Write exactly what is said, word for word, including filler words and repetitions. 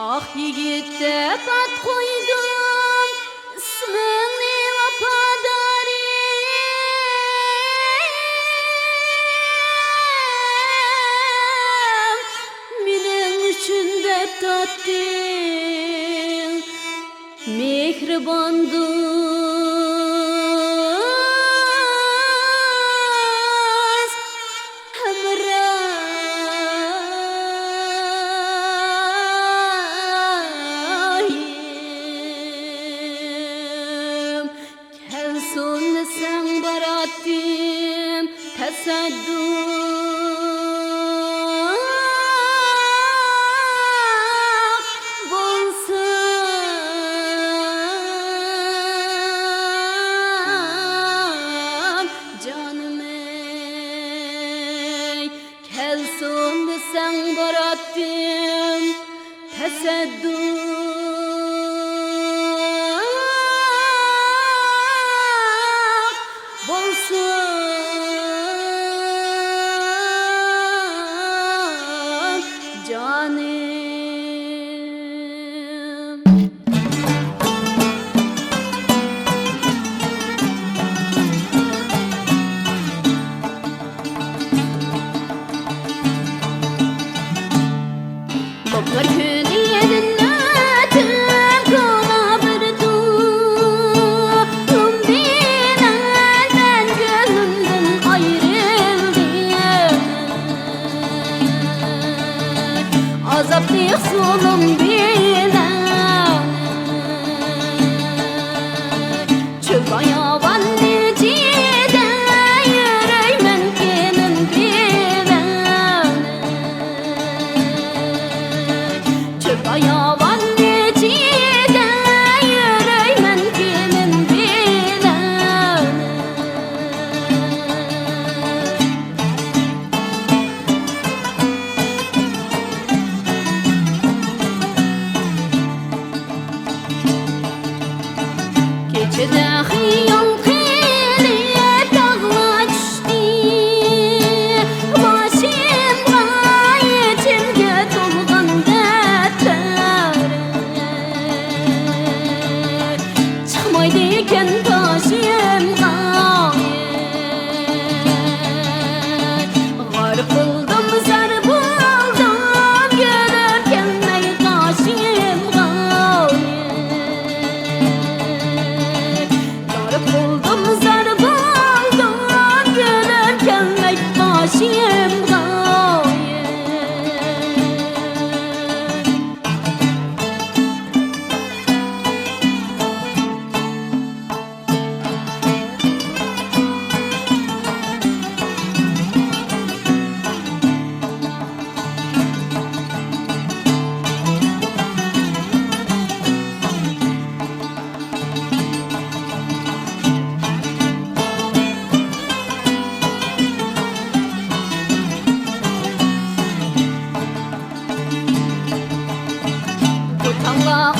ئاھ، يىگىت دەپ ئات قويدۇم، ئىسمىڭنى ۋاپادارىم، مېنىڭ ئۈچۈن دەپ تارتتىڭ، مېھرىبان دوست. ھەمراھىم، كەلسۇن دېسەڭ باراتتىم، تەسەددۇق بولسا جانىم ئەي، كەلسۇن دېسەڭ باراتتىم، تەسەددۇق بولسا جانىم. بۇلار كۈنىدىن ئۆتۈپ، كونا بىر تۇلۇم بىلەن مەن كۆڭلۈمدىن ئايرىلدىم. ئازابلىق زۇلۇم بىلەن چۆل باياۋان ئىچىدە يۈرەيمەن كىمىم بىلەن. چۆل باياۋان ئىچىدە يۈرەيمەن كىمىم بىلەن. كېچىدە خىيال قىلىپ داغلار چۈشتى باشىمغا، ئىچىمگە تولغان دەردلەر. چىقمايدىكەن قېشىمغا. غەرق بولدۇم، زار بولدۇم، گۈلۈم كەلمەي قېشىمغا. غەرق بولدۇم، زار بولدۇم، گۈلۈم كەلمەي قېشىمغا. بۇ تاڭلار